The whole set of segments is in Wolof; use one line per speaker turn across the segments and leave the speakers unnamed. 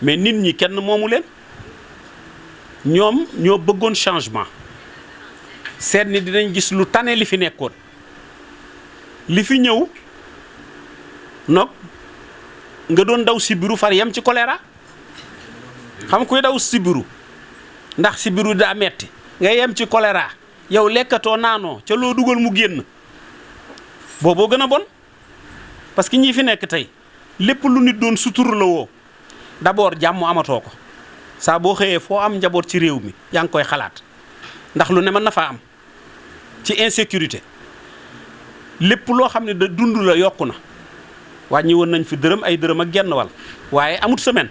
mais nit ñi kenn moomu leen ñoom ñoo bëggoon changement seet ni dinañ gis lu tane li fi nekkoon li fi ñëw nag nga doon daw sibiru far yem ci choléra xam kuy daw sibiru ndax sibiru daa metti nga yem ci choléra yow lekkatoo naanoo ca loo dugal mu génn booboo gën a bon parce que ñi fi nekk tey lépp lu nit doon sutur la woo d'abord jàmm amatoo ko saa boo xëyee foo am njaboot ci réew mi yaa ngi koy xalaat ndax lu ne mën na faa am ci insécurité lépp loo xam ne da dund la yokku na wàññi woon nañ fi dërëm ay dërëm ak genn wal waaye amut semaine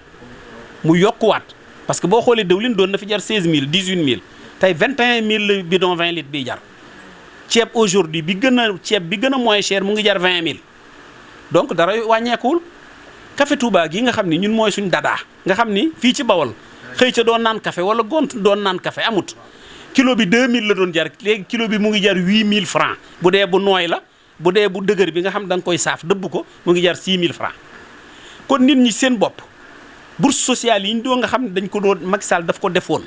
mu yokkuwaat parce que boo xoolee dëwlin doon na fi jar 16000 18000 tey 21000 la bidon 20 litres biy jar ceeb aujourd'hui bi gën a moins cher mu ngi jar 20000 donc dara wàññeekuwul café Touba gi nga xam ni ñun mooy suñ dadaa nga xam ni fii ci Bawol xëy ca doon naan café wala gont doon naan café amut kilo bi 2000 la doon jar léegi kilo bi mu ngi jar 8000 francs bu dee bu nooy la bu dee bu dëgër bi nga xam da nga koy saaf dëbb ko mu ngi jar 6000 francs kon nit ñi seen bopp bourse sociale yi ñu doon nga xam ne dañ ko doon Macky Sall daf ko defoon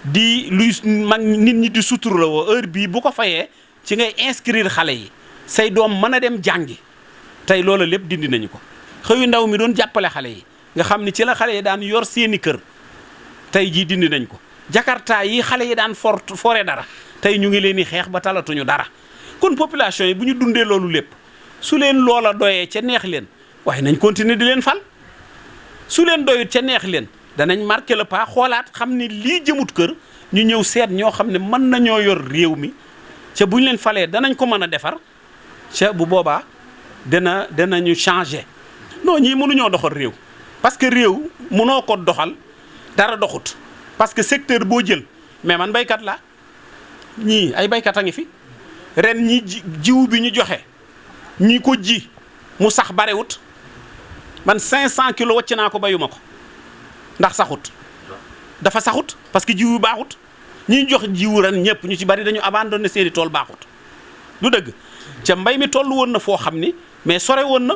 di luy mag nit ñi di sutur la woo heure bii bu ko fayee ci ngay inscrire xale yi say doom mën a dem jàngi tey loola lépp dindi nañu ko xëyu ndaw mi doon jàppale xale yi nga xam ni ci la xale yi daan yor seeni kër tey jii dindi nañ ko jakarta yi xale yi daan fore dara tey ñu ngi leen di xeex ba talatuñu dara kon population yi bu ñu dundee loolu lépp su leen loola doyee ca neex leen waaye nañ continuer di leen fal su leen doyut ca neex leen danañ marqué le pas xoolaat xam ni lii jëmut kër ñu ñëw seet ñoo xam ne mën nañoo yor réew mi ca bu ñu leen falee danañ ko mën a defar ca bu boobaa danañu changer non ñii mënuñoo doxal réew parce que réew mënoo ko doxal dara doxut parce que secteur boo jël mais man baykat la ñii ay baykat a ngi fi ren ñi jiw bi ñu joxe ñi ko ji mu sax barewut man 500 kilos wàcc naa ko bayuma ko ndax saxut dafa saxut parce que jiw yu baaxut ñi jox jiwu ren ñëpp ñu ci bari dañu abandonné seeni tool baaxut lu dëgg ca mbay mi toll woon na foo xam ni mais sore woon na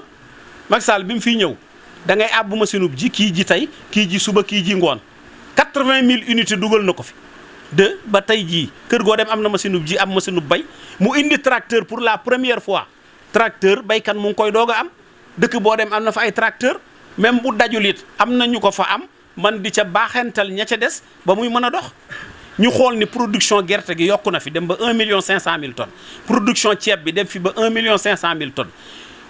Macky Sall bi mu fiy ñëw da ngay àbbu machine ji kii ji tey kii ji suba kii ji ngoon 80000 unités dugal na ko fi ba tey jii kër goo dem am na machine ji am machine bay mu indi tracteur pour la première fois tracteur baykat mu ngi koy doog a am dëkk boo dem am na fa ay tracteur même bu dajul it am na ñu ko fa am man di ca baaxental ña ca des ba muy mën a dox ñu xool ni production gerte gi yokku na fi dem ba 1,5 million tonnes production ceeb bi dem fi ba 1,5 million tonnes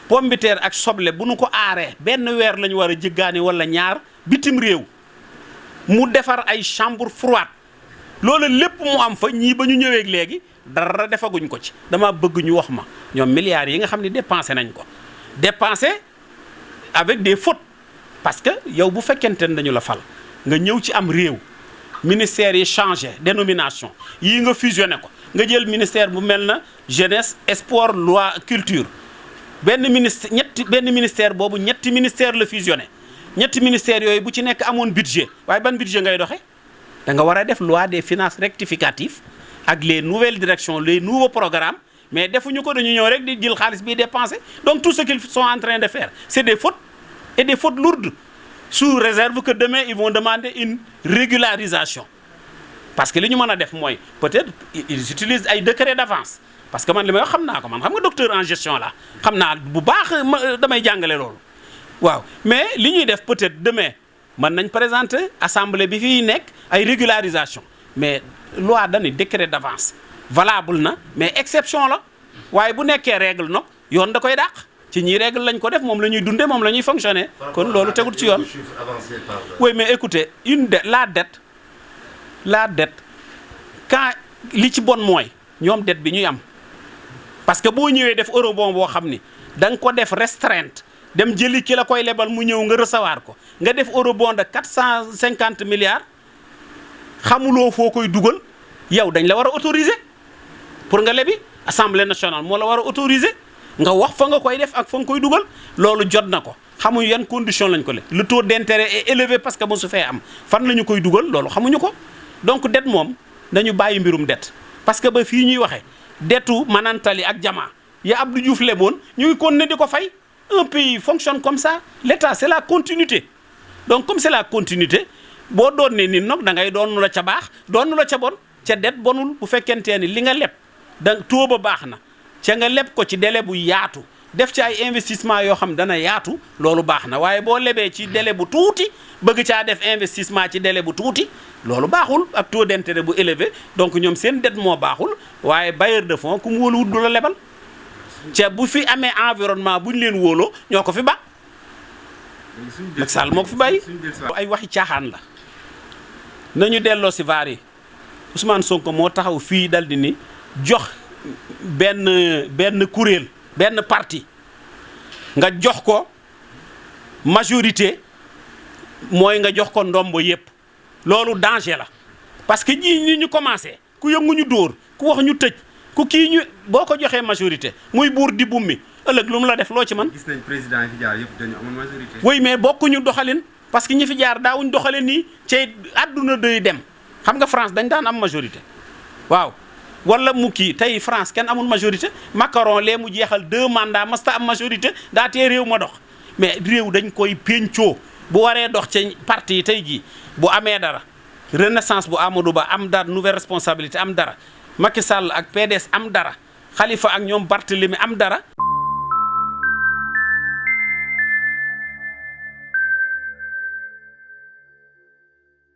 pomme de terre ak soble bu nu ko aaree benn weer la ñu war a jëggaani wala ñaar bitim réew mu defar ay chambre froide loolu lépp mu am fa ñii ba ñu ñëwee léegi dara defaguñ ko ci dama bëgg ñu wax ma ñoom milliards yi nga xam ne dépensé nañ ko dépensé avec des fautes parce que yow bu fekkente ne dañu la fal nga ñëw ci am réew ministère yi changé dénomination yii nga fusionné ko nga jël ministère bu mel na jeunesse sport loi culture benn ministère boobu ñetti ministère la fusionné ñetti ministères yooyu bu ci nekk amoon budget waaye ban budget ngay doxe da nga war a def loi des finances rectificative ak les nouvelles directions les nouveaux programmes mais defuñu ko dañu ñëw rek di jël xaalis bi dépensé donc tout ce qu'ils sont en train de faire c'est des fautes et des fautes lourdes sous réserve que demain ils vont demander une régularisation parce que li ñu mën a def mooy peut-être ils utilisent ay décret d'avance parce que man li may wax xam naa ko man xam nga docteur en gestion la xam naa bu baax damay jàngale loolu waaw mais li ñuy def peut-être demain mën nañ présenter assemblée bi fii nekk ay régularisation mais loi dañu décret d'avance valable na mais exception la waaye bu nekkee règle nag yoon da koy dàq ci ñii règle lañ ko def moom la ñuy dundee moom la ñuy fonctionner kon loolu tegut ci yoon oui mais écoutez la dette quand li ci bon mooy ñoom dette bi ñuy am parce que boo ñëwee def eurobond boo xam ni da nga ko def restreinte dem jëli ki la koy lebal mu ñëw nga recevoir ko nga def eurobond de 450 milliards xamuloo foo koy dugal yow dañ la war a autoriser pour nga lebi assemblée nationale moo la war a autoriser nga wax fa nga koy def ak fa nga koy dugal loolu jot na ko xamuñu yan condition lañ ko le le taux d'intérêt est élevé parce que mosu fee am fan la ñu koy dugal loolu xamuñu ko donc dette moom dañu bàyyi mbirum dette parce que ba fii ñuy waxee dettu Manantali ak Jama ya Abdou Diouf leboon ñu ngi continuer di ko fay un pays fonctionne comme ça l'État c'est la continuité donc comme c'est la continuité boo doon ne nit nag da ngay doon la ca baax doon la ca bon ca det bonul bu fekkentee ni li nga leb da taux ba baax na ca nga leb ko ci délai bu yaatu def ci ay investissement yoo xam dana yaatu loolu baax na waaye boo lebee ci délai bu tuuti bëgg caa def investissement ci délai bu tuuti loolu baaxul ak taux d'intérêt bu élevé donc ñoom seen det moo baaxul waaye bailleur de fonds ku mu wóoluwut du la lebal ca bu fi amee environnement bu ñu leen wóoloo ñoo ko fi ba Macky Sall moo ko fi bàyyi ay waxi caaxaan la nañu delloo si vaar yi Ousmane Sonko moo taxaw fii dal di ni jox benn kuréel benn parti nga jox ko majorité mooy nga jox ko ndombo yépp loolu danger la parce que ñii ni ñu commencé ku yëngu ñu dóor ku wax ñu tëj ku kii ñu boo ko joxee majorité muy buur di bummi ëllëg lu mu la def loo ci man
gis nañ président yi fi jaar yëpp dañu amoon majorité.
oui mais bokkuñu doxalin parce que ñi fi jaar daawuñ doxalin nii ci àdduna day dem xam nga France dañ daan am majorité waaw wala mu kii tey France kenn amul majorité Macron lee mu jeexal 2 mandats masta am majorité daa tee réew ma dox mais réew dañ koy péncoo bu waree dox ci parti yi tey jii bu amee dara renaissance bu Amadou Ba am dara nouvelle responsabilité am dara Macky Sall ak PDS am dara Khalifa ak ñoom Barthélemy am dara